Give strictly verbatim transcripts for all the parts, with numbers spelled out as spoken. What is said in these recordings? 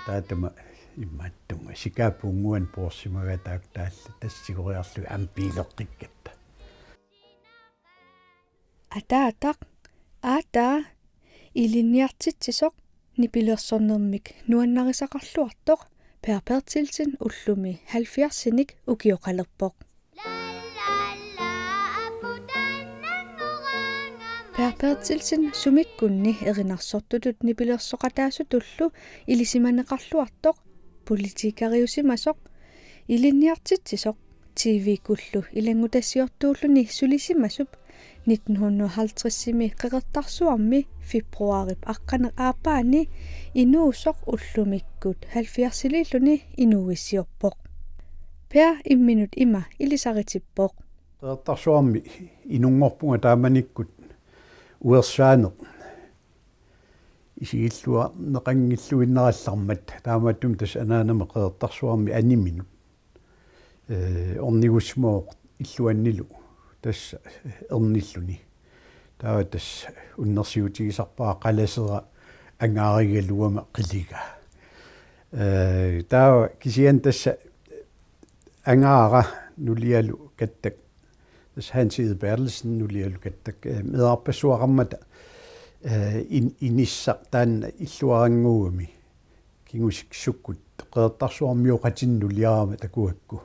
Taatama imaattunga sikaapuunnguan poorsimagataak taallat tassiguiarlu ampiileqqikkatta. Ataataq, aataa, ilinniartitsisoq nipilersornermik nuannarisaqarluartoq Per Berthelsen ullumi halvfjerdsinik ukioqalerpoq. Per Berthelsen sumikkunni erinarsortutut nipilersoqataasutullu ilisimaneqarluartoq, politikeriusimasoq, ilinniartitsisoq, T V-kkullu ilanngutassiortuulluni sulisimasup nitten hundrede og halvtredsimi Qeqertarsuarmi februaarip aqqaneq-aappaani inuusoq ullumikkut halvfjerdsiliilluni inuuissiorpoq. Per imminut ima ilisaritippoq. Qeqertarsuarmi inunngorpunga taamanikkut uersaaneq isigilluinnarallarmat, taamaattumik tassa anaanama Qeqertarsuarmi animinut, ee, ornigussimavoq illuannilu tassa ernilluni. Taava tassa unnersiutigisarpara qalasera angaarigaluama qiligaa. Ee, taava kisianni tassa angaara nulialu kattak, tassa Hans Egede Berthelsen nulialu kattak, ee, meerarpassuaqarmata, ee, in-, inissaq taanna illuarannguugami kingusik sukkut Qeqertarsuarmioqatinik nuliarama takugakku.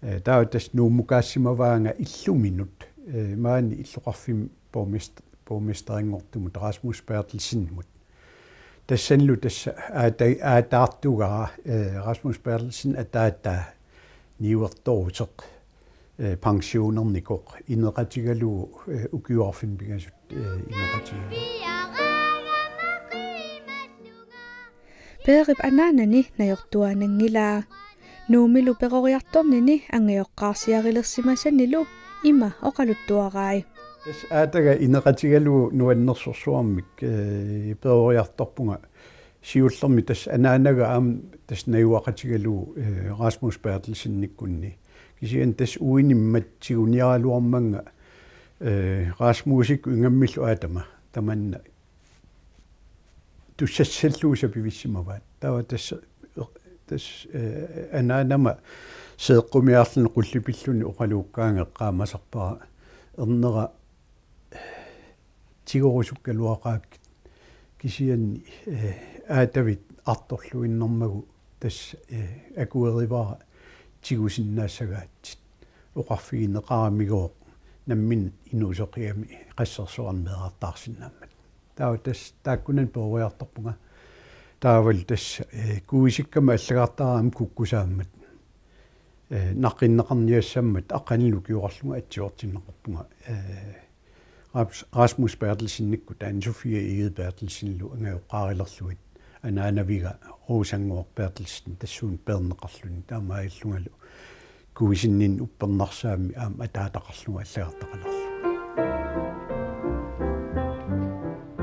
Ee, taava tassa Nuummukaasimavaanga illuminut, ee, maani illoqarfimmi borgmest-, borgmesterinngortumut Rasmus Berthelsenimut. Tassanilu tassa aata-, aataartugara, ee, Rasmus Berthelsen ataataa niuertoruseq, ee, pensionernikoq ineqatigalugu, ee, ukiut arfineq pingasut, ee, ineqatigalugu. Perip anaanani najortuaannanngilaa. Nuummilu peroriartornini angajoqqaarsiarilersimasanilu ima oqaluttuarai. Tassa aataga ineqatigalugu nuannersorsuarmik, ee, peroriartorpunga siullermik tassa anaanaga aamma tassa najugaqatigalugu, ee, Rasmus Berthelsenikkunni. Kisianni tassa uinimmat tiguniaraluarmanga, ee, Rasmusikkut ingammillu aatama tamanna tussassallugu sapivissimavaat. Taava tassa, tassa, ee, anaanama seeqqumiarluni qullipilluni oqaluukkaangat eqqaamasarpara ernera tigorusukkaluaqaakkit kisianni, ee, aatavit artorluinnarmagu tassa, ee, akuerivara tigusinnaassagaatsit. Oqarfigineqaramigooq nammineq inuuseqigami qassersuarnik meerartaarsinnaammat. Taava tassa taakkunani peroriartorpunga. Taavalu tassa, ee, kuisikkama allagartaraama kukkusaammat, ee, naqqinneqarniassammat aqqanilu ukioqarlunga atsiortinneqarpunga, ee, Ras-, Rasmus Berthelsenikkut Anne Sofie Egede Berthelsenilu angajoqqaarilerlugit anaanaviga Rosannguaq Berthelsen tassuuna peerneqarluni taamaalillungalu kuisinninni uppernarsaammi aamma ataataqarlunga allagartaqalerlunga.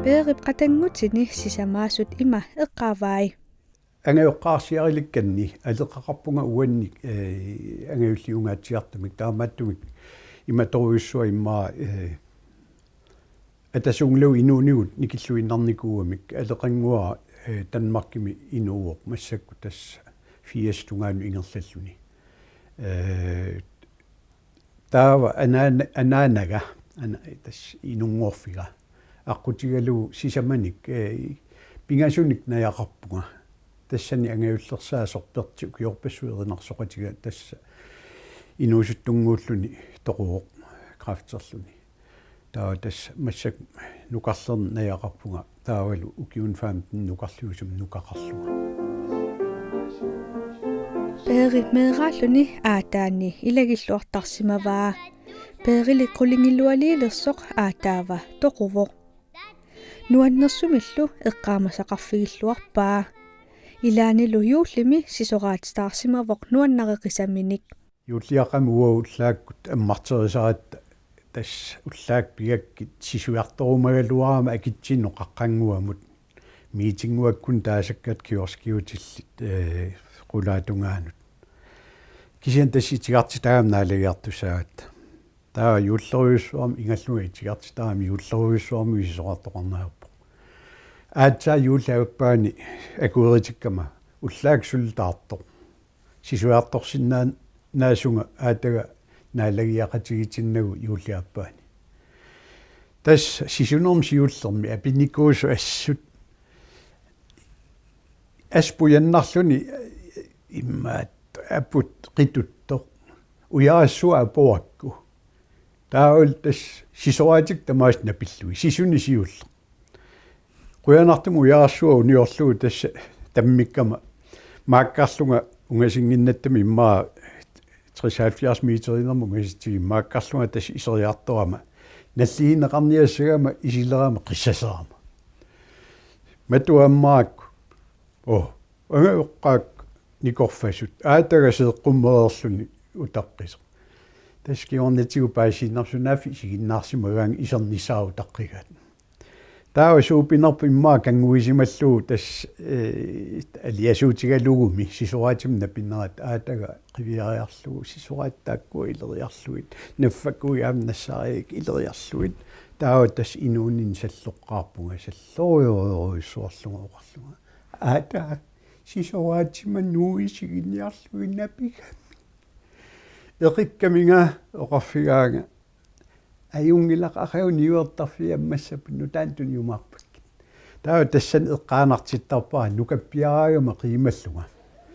Perip qatanngutini sisamaasut ima eqqaavai. Angajoqqaarsiarilikkanni aleqaqarpunga uannik, ee, angajulliungaatsiartumik taamaattumik imatorujussuaq immaqa, ee, atasuunngilaq inuunigut nikilluinnarnikuugamik aleqannguara, ee, Danmarkimi inuuvoq massakkut tassa firsip tungaanut ingerlalluni. Ee, taava anaana-, anaanaga, ana-, tassa inunngorfiga aqqutigalugu sisamanik, ee, pingasunik najaqarpunga. Tassani angajullersaasoq Perti ukiorpassuit erinarsoqatiga tassa inuusuttunnguulluni toquvoq kræfterluni. Taava tassa massakkut nukarlerneq najaqarpunga taavalu ukiuni femten nukarliusumi nukaqarlunga. Peri meeraalluni aataani ilagilluartarsimavaa. Perili qulingilualiilersoq aataava toquvoq. Nuannersumillu eqqaamasaqarfigilluarpaa. Ilaanilu juullimi sisoraatitaarsimavoq nuannareqisaminik. Juulliaqqami uagut ullaakkut ammarterisaratta tassa ullaaq pigakkit sisuartorumagaluarama akitsinnut qaqqannguamut. Miitinnguakkut taasakkat kioskiutillit, ee, qulaatungaanut. Kisianni tassa itigartitaagami naalagiartussaagatta. Taava juullerujussuarmi ingallunga itigartitaagami juullerujussuarmi sisoraartoqarneq ajorpoq. Aatsaat juullip aappaani akueritikkama Ullaaq suli taartoq. Sisuartorsinnaan naasunga aataga naalagiaqatigiitinnagu juulliaappaani. Tassa sisunermi siullermi apinikuusoq assut. Assut pujannarluni immaqa aput qituttoq. Ujarassuaq apuakku. Taavalu tassa sisoraatikka tamaasa napillugit. Sisuni siulleq. Qujanartumik ujarassuaq uniorlugu tassa tammikkama maakkarlunga ungasinnginnattami immaqa tres halvfjerds meteriinermut ungasitsigit maakkarlunga tassa iseriartorama. Nalligineqarniassagama isilerama qissaserama. Matuammaakku. Oo, angajoqqaakka nikorfasut. Aataga seeqqummereerluni utaqqisoq. Tassa kingornatigut paasiinnarmata sunaaffa isiginnaarsimagaangat isernissaa utaqqigaat. Taava suupinerput immaqa kannguisimallugu tassa, eh, aliasuutigalugumi sisoraatima napinerat aataga qiviariarlugu sisoraat taakkua ileriarlugit. Naffakkuit aamma nassaarigakkit ileriarlugit. Taava tassa inuuninni salloqqaarpunga sallorujorujorujussuarlunga oqarlunga. Aata, sisoraatima nuuisiginiarlugit napigami. Eqikkaminga oqarfigaanga. Ajunngilaq aqagu niuertarfiit ammassapput nutaamik tuniumaarpakkit. Taava tassani eqqaanartittarpara nukappiaraagama qiimallunga.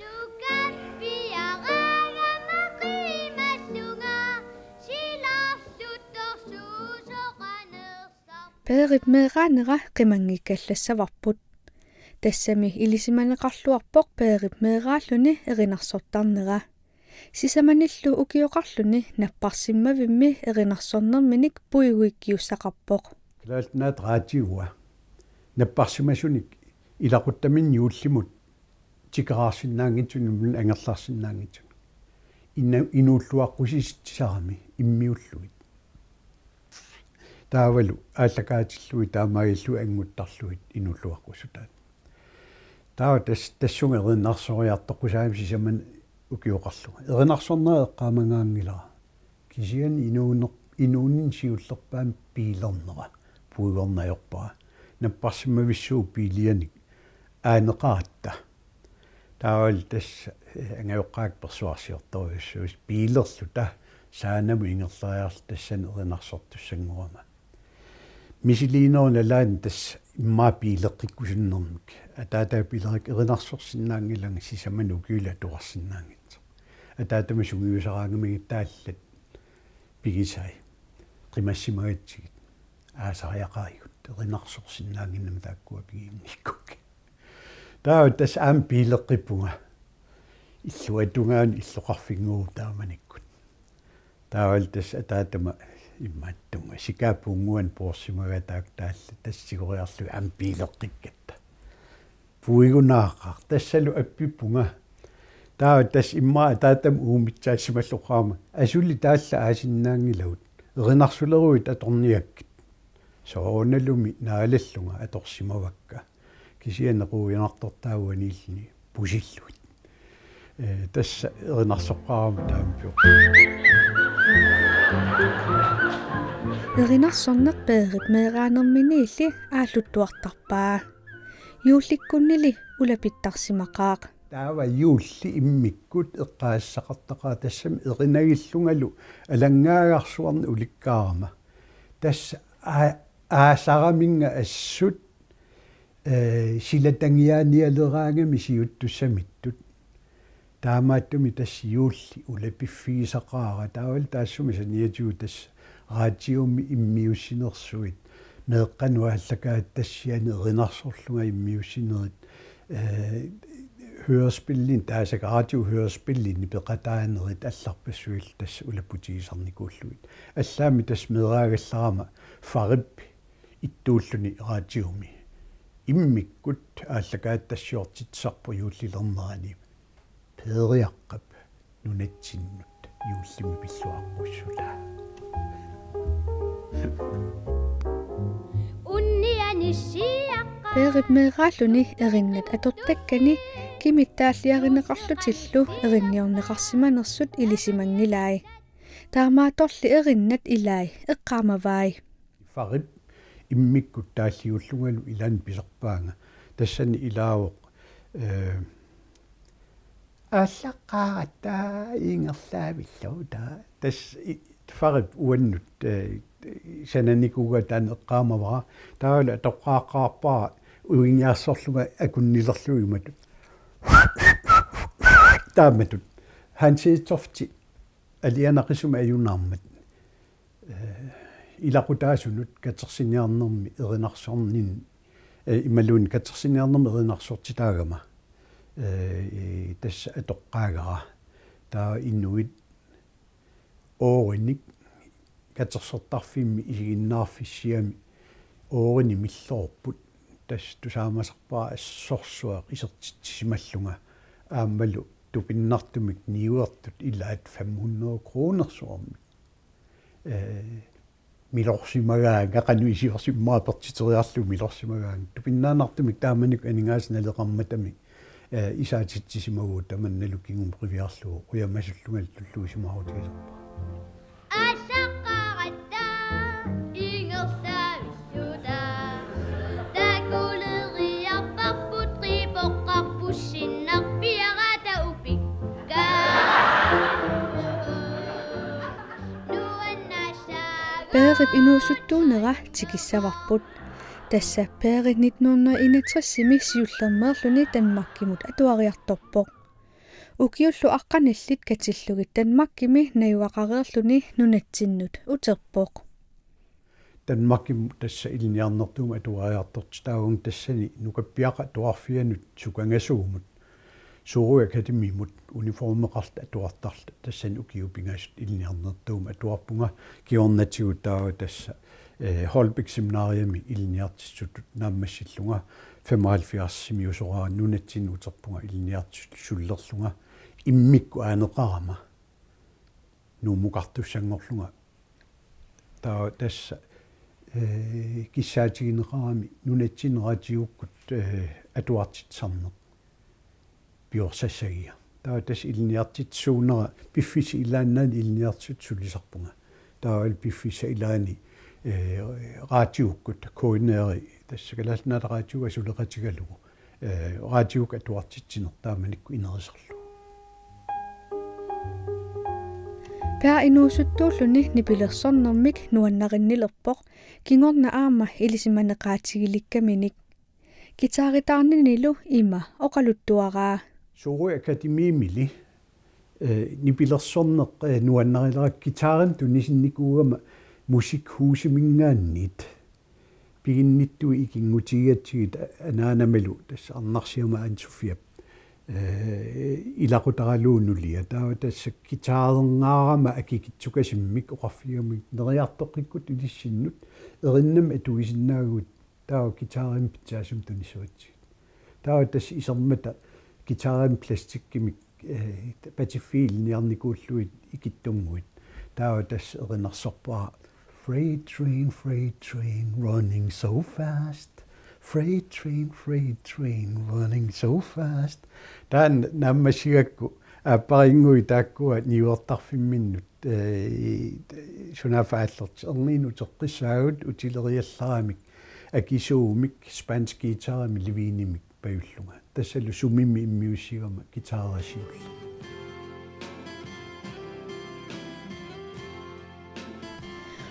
Nukappiaraagama qiimallunga, silarluttorsuusoqaneersarput. Peerip meeraanera qimanngikkallassavarput. Tassami ilisimaneqarluarpoq Peerip meeraalluni erinarsortarnera. Sisamanillu ukioqarluni napparsimmavimmi erinarsornerminik puiguikkiussaqarpoq. Kalaallit Nunaat raatiua napparsimasunik ilaquttaminnik juullimut tikeraarsinnaanngitsunik angerlarsinnaanngitsunik. Ina-, inuulluaqqusitsisarami immiullugit. Taavalu aallakaatillugit taamaalillugit annguttarlugit inuulluaqqusutaat. Taava tas-, tassunga erinarsoriartoqqusaagama sisamani ukioqarlunga. Erinarsornera eqqaamagaanngilara. Kisianni inuuneq-, inuuninni siullerpaamik biilernera puigorneq ajorpara. Napparsimmavissuuvoq biilianik aaneqaratta. Taavalu tassa, eh, angajoqqaakka persuarsiortorujussuusut biilerluta saanamut ingerlariarluta tassani erinarsortussanngorama. Misiliinerup nalaani tassa immaqa biileqqikkusunnermik. Ataataga biilerik erinarsorsinnaanngilanga sisamani ukiulik atuarsinnaanngitsoq. Ataatama sungiusaraangamigit taallat pigisai. Qimassimagatsigit. Aasariaqarigut. Erinarsorsinnaannginnami taakkua pigiinnikkukkit. Taava tassa aamma biileqqippunga. Illuatungaani illoqarfinnguuvoq taamanikkut. Taavalu tassa ataatama imaattunga. Sikaapput unnguanik puursimagaat taakku taallat. Tassa tigoriarlugit aamma biileqqikkatta. Puigunaaqaaq. Tassalu appippunga. Taava tassa immaqa ataatama uumitsaasimalloqarama. Asuli taallat aasinnaanngilagut. Erinarsuleruit atorniakkit. Soorunalumi naalallunga atorsimavakka. Kisianni quujanartortaa uaniilluni pusillugit. Eh, tassa erinarsoqqaarama taamappoq. Erinarsorneq Peerip meeraanerminiilli aalluttuartarpaa. Juullikkunnili ulapittarsimaqaaq. Taava juulli immikkut eqqaassaqartaqaaq tassami erinagillungalu alanngaagarsuarnik ulikkaarama. Tassa aa-, aasaraminnga assut, eh, silatangiaanialeraangami siuttussamittut. Taamaattumik tassa juulli ulapiffigisaqaara. Taavalu taassuma saniatigut tassa raatiumi immiussinersuit. Meeqqanut aallakaatitassianik erinarsorlunga immiussinerit. Eh, hørespillinik taasaka radio hørespillinik peqataanerit allarpassuillu tassa ulapputigisarnikuullugit. Allaammi tassa meeraagallarama Farip ittuulluni raatiumi. Immikkut aallakaatitassiortitsisarpoq juullilernerani. Peeriaqqap nunatsinnut juullimi pilluaqqussutaaq. Unnianissiaqqa. Peerip meeraalluni erinnat atortakkani kimittaalliarineqarlutillu erinniorneqarsimanersut ilisimanngilai. Taamaattorli erinnat ilai eqqaamavai. Farip immikkut taalliullungalu ilaanni pisarpaanga. Tassani ilaavoq, eh, Aallaqqaaratta ingerlavilluta. Tassa i-, Farip uannut, eh, sananikuugatta taanna eqqaamavara. Taavalu atoqqaaqqaarpara uingiarsorlunga akunnilerlugu imatut. Taamatut. Hans Hedtofti alianaqisumik ajunaarmat. Eh, ilaqutaasunut katersiniarnermi erinarsornin-, eh, imaluunniit katersiniarnermi erinarsortitaagama. Eh, i-, tassa atoqqaagara. Taava inuit oorinik katersortarfimmi isiginnaarfissiami oorini milloorput. Tassa tusaamasarpara assorsuaq isertitsisimallunga aammalu tupinnartumik niuertut ilaat fem hundrede kronersuarmik. Eh, milorsimagaanga, qanoq iliorsimagaanga, apertiteriarlugu milorsimagaanga. Tupinnaannartumik taamanikkut aningaasat naleqarmatami, eh, isaatitsisimavugut tamannalu kingumut qiviarlugu qujamasullungalu tulluusimaarutigisarpara. Aallaqqaaratta ingerlavilluta. Takuleriarparput qipoqqarput sinnarpiarata upikka. Nuannassaagut. Peerip inuusuttuunera tikissavarput. Tassa Peeri nitten hundrede enogtresimi siullermeerluni Danmarkimut atuariartorpoq. Ukiullu aqqanillit katillugit Danmarkimi najugaqareerluni nunatsinnut uterpoq. Danmarkimut tassa ilinniarnertuumik atuariartortitaagunga tassani nukappiaqqat atuarfiannut sukangasuumut, Sorø Akademimut uniformeqarluta atuartarluta tassani ukiut pingasut ilinniarnertuumik atuarpunga, kingornatigut taava tassa, eh, Holbæk Seminariami ilinniartitsisutut naammassillunga, femoghalvfjerdsimiusoraara nunatsinnut uterpunga ilinniartitsisulerlunga immikkut aaneqarama Nuummukartussanngorlunga. Taava tassa, eh, kissaatigineqarami nunatsinni raatiukkut, eh, atuartitsisarneq piorsassagiga. Taava tassa ilinniartitsisuunera piffissap ilaani ilinniartitsisutut sulisarpunga. Taavalu piffissap ilaani, eh, raatiukkut K N R-i, tassa Kalaallit Nunaata Raatiugaa suleqatigalugu, eh, raatiukkut atuartitsineq taamanikkut inerisarlugu. Per inuusuttuulluni nipilersornermik nuannarinnilerpoq kingorna aamma ilisimaneqaatigilikkamini. Guitaritaarninilu ima oqaluttuaraa. Sorø Akademimili, eh, nipilersorneq, eh, nuannarilerakku guitarimik tunisinnikuugama Musikhusimingaanniit piginnittuit ikinngutigigatsigit anaanamalu tassa Arnarsiama Anne Sofiap, eh, ilaqutaralugu nulia. Taava tassa guitarerngaarama akikitsukasimmik oqarfigamik neriartoqqikkutut ilissinnut erinnamik atuisinnaaguit taava guitarimik pitsaasumik tunissavatsigit. Taava tassa isermata guitarimik plastikkimik, eh, patiffiit ilinniarnikuullugit ikittunnguit. Taava tassa erinarsorpara: Freight train, freight train, running so fast. Freight train, freight train, running so fast. Taanna naammassigakku aapparinnguit taakkua niuertarfimminnut, eh, sunaaffa aallertut, erniinnaq uteqqissaagut utileriallaramik, akisuumik, spansk guitarimik, Levinimik pajullunga. Tassalu sumimmi immiussigama guitari siulleq.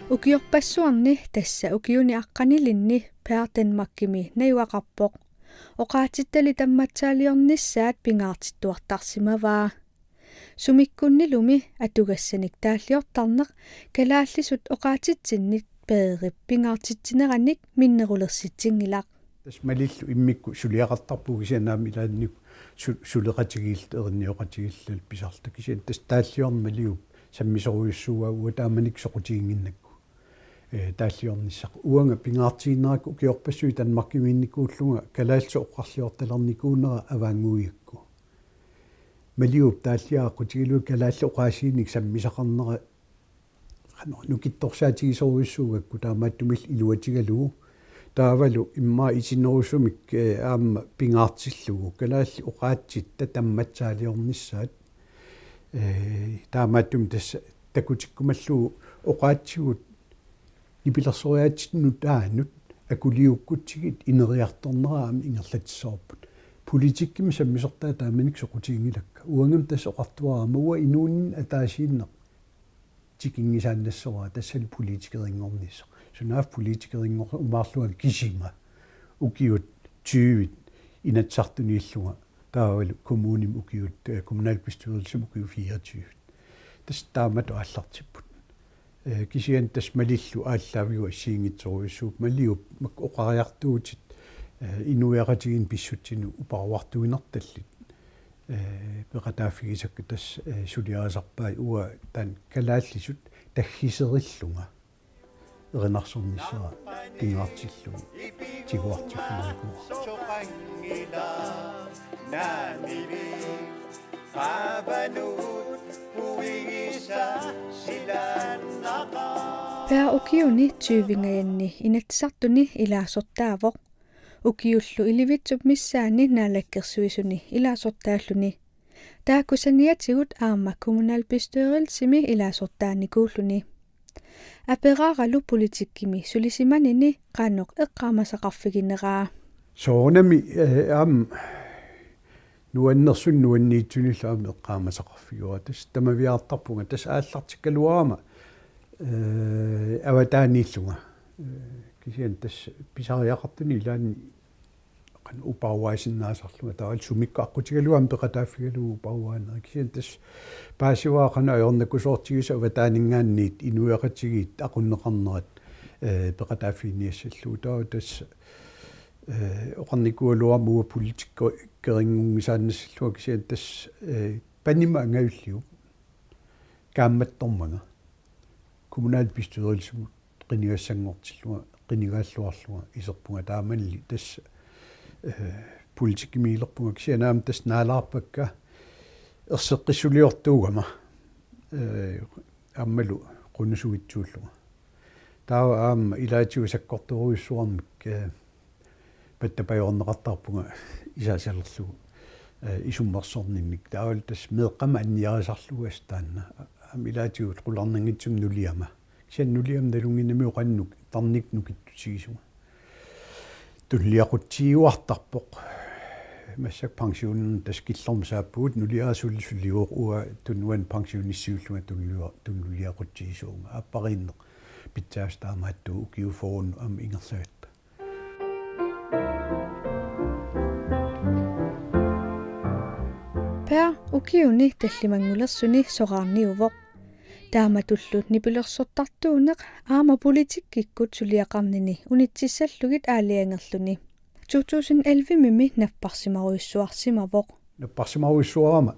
Ukiorpassuarni, tassa ukiuni aqqanilinni Per Danmarkimi najugaqarpoq. Oqaatsittali tammatsaaliornissaat pingaartittuartarsimavaa. Sumikkunnilumi atugassanik taalliortarneq kalaallisut oqaatsitsinnit Perip pingaartitsineranik minnerulersitsinngilaq. Tassa malillugu immikkut suliaqartarpugut kisianni aamma ilaannikkut su-, suleqatigiilluta, erinioqatigiilluta pisarluta, kisianni tassa taalliorneq maliup sammisorujussuuaa, uanga taamanikkut soqutiginnginnakku, eh, taalliornissaq. Uanga pingaartiginnarakku ukiorpassuit Danmarkimiinnikuullunga kalaallisut oqarliortalernikuunera avaannguigakku. Maliup taalliaq aqqutigalugu kalaallit oqaasiinik sammisaqarnera qanoq nukittorsaatigisorujussuugakku taamaattumillu iluatigalugu. Taavalu immaqa itinerusumik, eh, aamma pingaartillugu kalaallit oqaatsitta tammatsaaliornissaat. Eh, taamaattumik tassa takutikkumallugu oqaatsigut nipilersoriaatsitut nutaanut akuliukkutsigit ineriartornera aamma ingerlatissavarput. Politikkimi sammisortaa taamanikkut soqutiginngilakka. Uangami tassa oqartuarama uanga inuuninni ataasiinneq tikinngisaannassavara, tassali politikerinngornissaa. Sunaaffa politikerinngor-, umaarluanga kisima. Ukiut tyvit Inatsisartuniillunga. Taavalu kommunimi ukiut, eh, kommunalbestyrelsimi ukiut fireogtyve. Tassa taamatut aallartipput. Eh, kisianni tassa malillugu aallaavigut assigiinngitsorujussuupput, maliuk makku oqariartuutit, eh, inuiaqatigiinni pissutsinik uparuartuinnartallit, eh, peqataaffigisakka tassa, eh, suliarisarpaat uanga taanna kalaallisut taggiserillunga erinarsornissara pingaartillugu tiguartiffigineqarpoq. Per ukiuni tyvingajanni Inatsisartuni ilaasortaavoq. Ukiullu ilivitsup missaani naalakkersuisuni ilaasortaalluni. Taakku saniatigut aamma kommunalbestyrelsimi ilaasortaanikuulluni. Aperaaralu politikkimi sulisimanini qanoq eqqaamasaqarfigineraa. Soorunami, eh, aamma nuannersunik nuanniitsunillu aamma eqqaamasaqarfigaara. Tassa tamaviaartarpunga, tassa aallartikkaluarama, eh, avataaniillunga. Eh, kisianni tassa pisariaqartuni ilaanni qanoq uparuaasinnaasarlunga, taavalu sumikkut aqqutigalugu aamma peqataaffigalugu uparuaaneq. Kisianni tassa paasivara qanoq ajornakusoortigisoq avataaninngaanniit inuiaqatigiit aqunneqarnerat, eh, peqataaffiginiassallugu. Taava tassa, eh, oqarnikuugaluarama uanga politikkerinngunngisaannassallunga, kisianni tassa, eh, panima angajulliup kaammattormanga kommunalbestyrelsimut qinigassanngortillunga, qinigaalluarlunga iserpunga, taamaalilluni tassa, eh, politikkimiilerpunga, kisianni aamma tassa naalaarpakka erseqqissuliortuugama, eh, aammalu qunusuitsuullunga. Taava aamma ilaatigut sakkortoorujussuarmik, eh, pattapajorneqartarpunga isaasalerlugu, eh, isummersorninnik. Taavalu tassa meeqqama anniarisarlugu assut taanna. Aamma ilaatigut qularnanngitsumik nuliama. Kisianni nuliama nalunnginnamiuk qanoq tarnikkut nukittutigisunga. Tunuliaqutsiuartarpoq. Massakkut pensioninik tassa killormut saappugut, nuliara suli sulivoq, uanga tunuani pensionissiuullunga tunulia-, tunuliaqutsiisuuvunga. Aappariinneq pitsaasut taamaattugut ukiut fyrre aamma ingerlagatta. Per ukiuni tallimanngulersuni soraarniuvoq. Taamatullu nipilersortartuuneq aamma politikkikkut suliaqarnini unitsissallugit aalajangerluni. To tusind elleve-mi napparsimarujussuarsimavoq. Napparsimarujussuarama,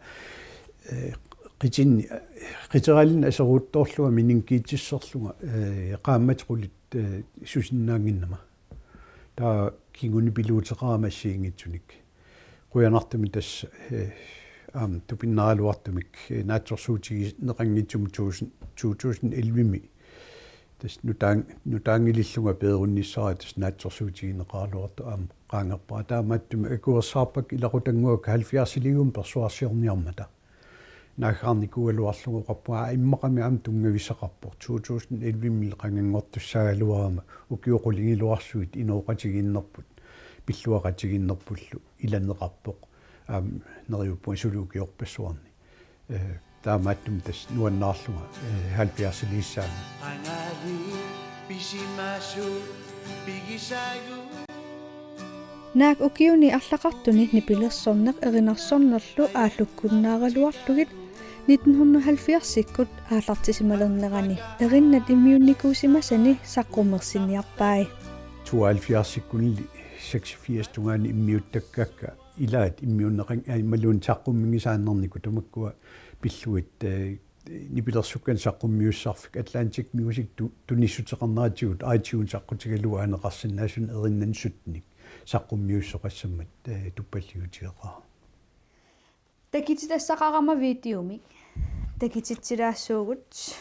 eh, qitinni, eh, qiteralini aserortoorlunga meningiitisserlunga, eh, qaammatit qulit, eh, susinnaannginnama. Taava kingunipiluuteqarama assigiinngitsunik. Qujanartumik tassa, eh, aamma tupinnaraluartumik, eh, naatsorsuutigineqanngitsumik tusind, to tusind elleve-mi. Tassa nutaan-, nutaanngilillunga peerunnissara tassa naatsorsuutigineqaraluartoq aamma qaangerpara. Taamaattumik akuersaarpakka ilaqutannguakka halvfjerdsiliigunik persuarsiorniarmata. Naaggaarnikuugaluarlugu oqarpunga, aa, immaqami aamma tunngavissaqarpoq. To tusind elleve-mi qanganngortussaagaluarama ukiut qulingiluarsuit inooqatigiinnerput, pilluaqatigiinnerpullu ilaneqarpoq. Aamma neriuppunga suli ukiorpassuarni. Eh, taamaattumik tassa nuannaarlunga, eh, halvfjerdsiliissaanga. Naak ukiuni arlaqartuni nipilersorneq erinarsornerlu aallukkunnaaraluarlugit nitten hundrede halvfjerdsikkut aallartisimalernerani erinnat immiunnikuusimasani saqqummersinniarpai. Tooghalvfjerdsikkunili seksogfirs tungaani immiuttakkakka ilaat immiunneqan-, aa, imaluunniit saqqumminngisaannarnikut tamakkua pillugit, eh, nipilersukkanik saqqummiussarfik Atlantic Music tu-, tunissuteqarneratigut iTunes aqqutigalugu aaneqarsinnaasunik erinnat syttenik saqqummiussoqassammat, eh, tuppalliutigeqaara. Takititassaqarama videomik. Takititsilaassuugut.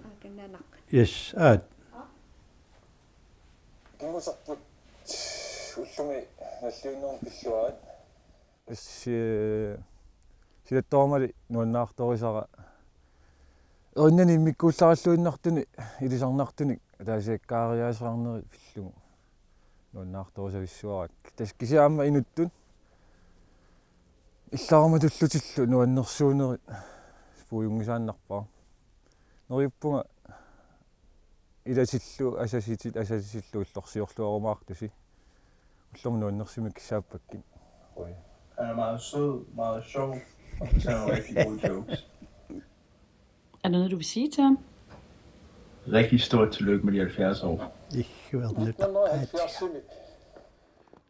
Akananaq. Yes, aat. Kingusarput ullumi nalliunnermi pilluarit. Tassa, eh, silattoormali nuannaartorisara. Erinnanik immikkuullarilluinnartunik, ilisarnartunik, ataasiakkaariaaseqarnerit pillugu. nuannaartorusavissuarakku. Tassa kisianni aamma inuttut illarama tullutillu nuannersuunerit puigunngisaannarpara. Neriuppunga ilatillu asasitit asasitillu ullorsiorluarumaartusi. Ullormi nuannersumik kissaappakkit. Qujan. Han er meget sød, meget sjov, og fortæller nogle rigtig gode jokes. Er der noget, du vil sige til ham? Rigtig stort tillykke med de halvfjerds år. Ikke været nyt. Nitten hundrede og halvfjerds.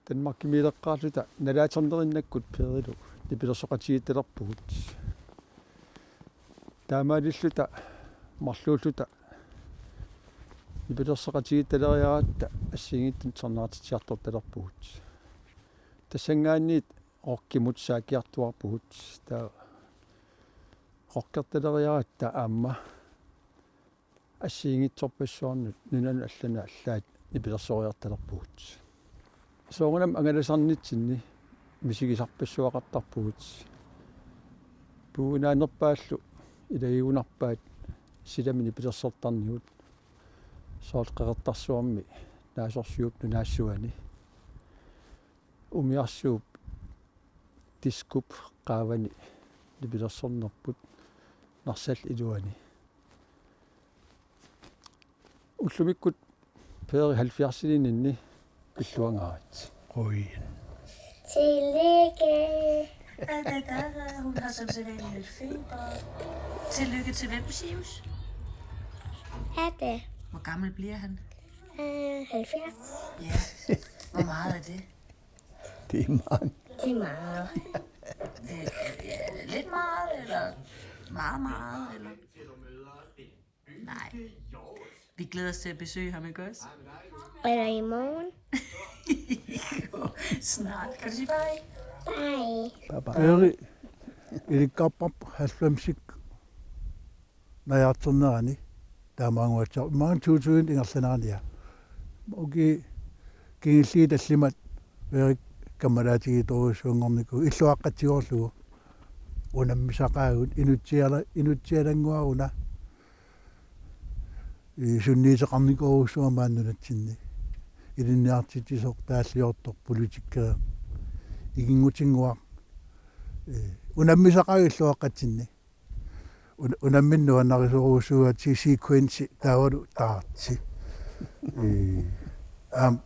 Danmarkimiileqqaarluta nalaatsornerinnakkut Perilu nipilersoqatigiittalerpugut. Taamaalilluta marluulluta nipilersoqatigiittaleriaratta assigiinngitsunik tusarnaartitsiartortalerpugut. Tassanngaanniit rockimut saakkiartuaarpugut. Taava rockertaleriaratta aamma assigiinngitsorpassuarnut nunanut allanut allaat nipilersoriartalerpugut. Soorunami angalasarnitsinni misigisarpassuaqartarpugut. Puuinaanerpaallu ilagigunarpaat silami nipilersortarnigut, soorlu Qeqertarsuarmi Naasorsiup nunaassuani. Umiarsuup Diskop qaavani nipilersornerput Narsap iluani. Ullumikkut Peri halvfjerdsiliininni pilluangaarit. Qujan. Tillykke. Hun har som sædvanlig lidt feber. Tillykke til hvem, Sius? Hatte. Hvor gammel bliver han? Øh, halvfjerds. Ja. Hvor meget er det? Det er mange. Det er meget. Det er, ja, lidt meget, eller meget, meget, eller? Nej. Vi glæder os til at besøge ham, ikke også? Eller i morgen. Snart. Kan du sige bye? Bye. Bye bye. Peri, ilikkarparput halvfemsik najaartornerani, taamaanguatsiaq maanga tuutuin ingerlanerania. Ukiut kingulliit tallimat Perik kammalaatigiittorujussuanngornikuuvoq illuaqqatigoorlugu. Unammisaqaagut inutsiala-, inutsialannguaruna. Ii, sunniuteqarnikuugussuuvoq maani nunatsinni. Ilinniartitsisoq, taalliortoq, politikeq. Ikinngutinnguaq. Ii, unammisaqaagut illuaqqatsinni. Un-, unammineq nuannarisorujussuugatsigu sequence taavalu taarti. Ii, aamma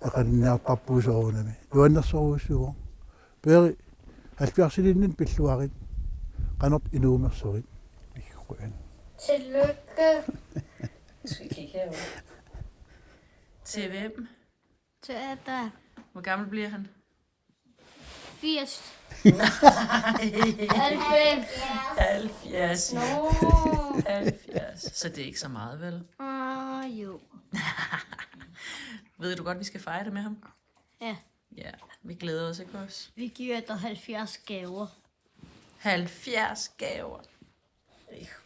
eqalinniartarpugut soorunami. Nuannersorujussuuvoq. Peri, halvfjerdsiliinnit pilluarit. Qanoq inuumersorit? Qujan. Tillykke. Nu skal vi kigge herovre. Til hvem? Til Ada. Hvor gammel bliver han? Firs. Nej. Halvfems. Halvfjerds. Nå. Halvfjerds. Så det er ikke så meget, vel? Ah, jo. Ved du godt, vi skal fejre det med ham? Ja. Ja, vi glæder os, ikke også? Vi giver dig halvfjerds gaver. Halvfjerds gaver.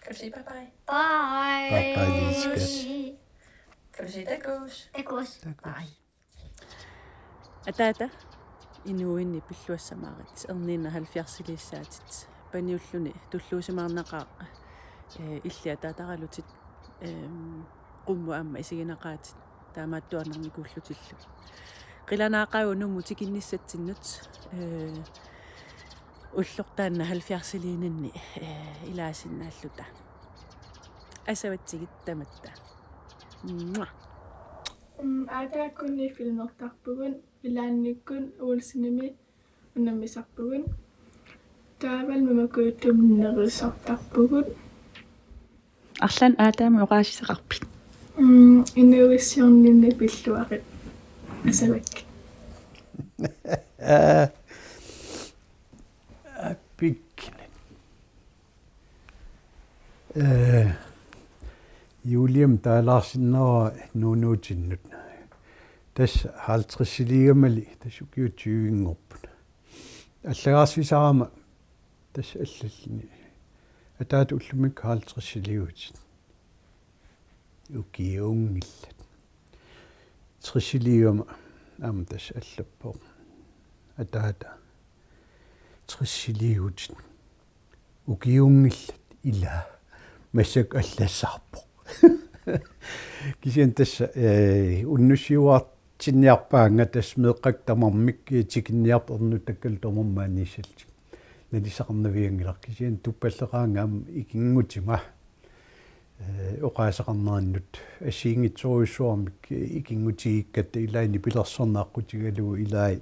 Kan du sige bye bye? Bye. Bye bye, lille skat. Kan du sige dagus? Dagus. Dagus. Bye. Ataata, inuuinni pilluassamaarit, erniinnaq halvfjerdsiliissaatit. Paniulluni tulluusimaarnaqaaq, eh, illit ataataralutit, ehm, qummut aamma isiginaqaatit. Taamaattuarnikuullutillu. Qilanaaqaagut Nuummut tikinnissatsinnut, eh, ulloq taanna halvfjerdsiliininni, eh, ilaasinnaalluta. Assavatsigit tamatta. Mua. Mm, aataakkuni filmertarpugut, ilaannikkut Olsenimi unammisarpugut. Taavalu mamakujuttumik nerissartarpugut. Arlaannik aataanik oqaasissaqarpit? Mm, inuuissiorninni pilluarit. Asavak. Aa, pikkinet. Ee, Juliami taalaarsinnaavarput nuunuutinnut. Tassa halvtredsiliigamali, tassa ukiut tyvenngorput. Allagarsisarama tassa allalluni. Ataata ullumikkut halvtredsiliutit. Ukiuunngillat. Tresiliigama aamma tassa allappoq. Ataata tresiliutit. Ukiuunngillat ila. Massakkut allassarpoq. Kisianni tassa, eh, unnussiuaat Sinniarpaannga tassa meeqqakka tamarmik tikinniartut ernuttakkalu tamarmik maaniissallutik. Nalissaqarnavianngilaq kisianni tuppalleqaanga aamma ikinngutima. Eh, oqaaseqarnerannut assigiinngitsorujussuarmik ikinngutigigatta ilai nipilersorneq aqqutigalugu ilai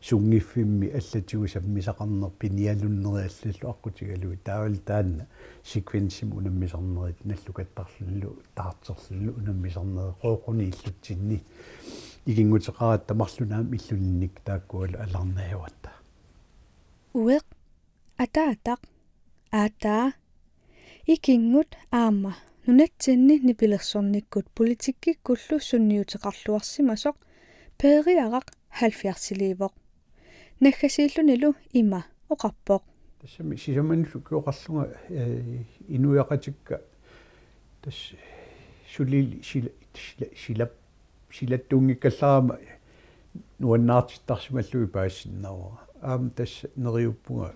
sunngiffimmi allatigut sammisaqarneq pinialunneri allallu aqqutigalugu taavalu taanna sekvensimi unammisarnerit nallukattarlunilu taarterlunilu unammisarnerit Qooquni illutsinni ikinnguteqaratta marlunnik aamma illulinnik taakkualu alarnajuatta. Ueq, ataataq, aataa, ikinngut aamma nunatsinni nipilersornikkut politikkikkullu sunniuteqarluarsimasoq peeriaraq halvfjerdsiliivoq. Naggasiillunilu ima oqarpoq: Tassami sisamanullu ukioqarlunga, eh, inuiaqatikka tassa suli sila, sila, sila, silattuunngikkallarama nuannaartittarsimallugit paasisinnaavara. Aamma tassa neriuppunga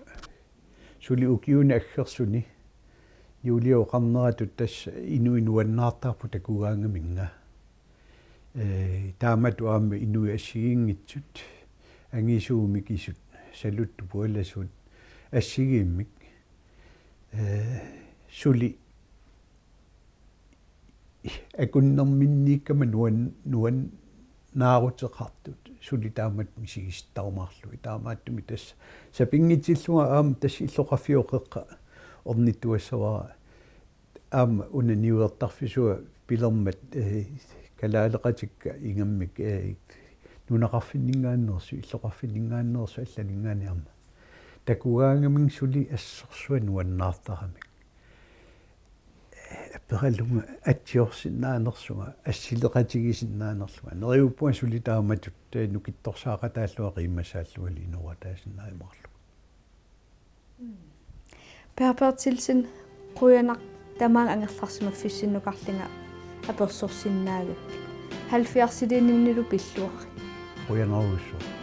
suli ukiuni aggersuni Julie oqarneratut tassa inuit nuannaartarput takugaangaminnga. Eh, taamatut aamma inuit assigiinngitsut angisuumik isut saluttut pualasuut assigiimmik, eh, suli akunnerminniikkama nuan-, nuannaaruteqartut suli taamatut misigisittarumaarlugit. Taamaattumik tassa sapinngitsillunga aamma tassa illoqarfiup qeqqa ornittuassavara. Aamma una niuertarfisua pilermat, eh, kalaaleqatikka ingammik, eh, nunaqarfinninngaanneersut, illoqarfinninngaanneersut allaninngaanniit aamma takugaangaminnga suli assorsuaq nuannaartaramik. Eh, aperalunga atsiorsinnaanersunga, assileqatigisinnaanerlunga. Neriuppunga suli taamatut, eh, nukittorsaaqataallunga qiimmassaallungalu inooqataasinnaajumaarlunga. Per Berthelsen, qujanaq tamaanga angerlarsimaffissinnukarlunga apersorsinnaagakkit. Halvfjerdsiliinninilu pilluarit. Qujanarujussuaq.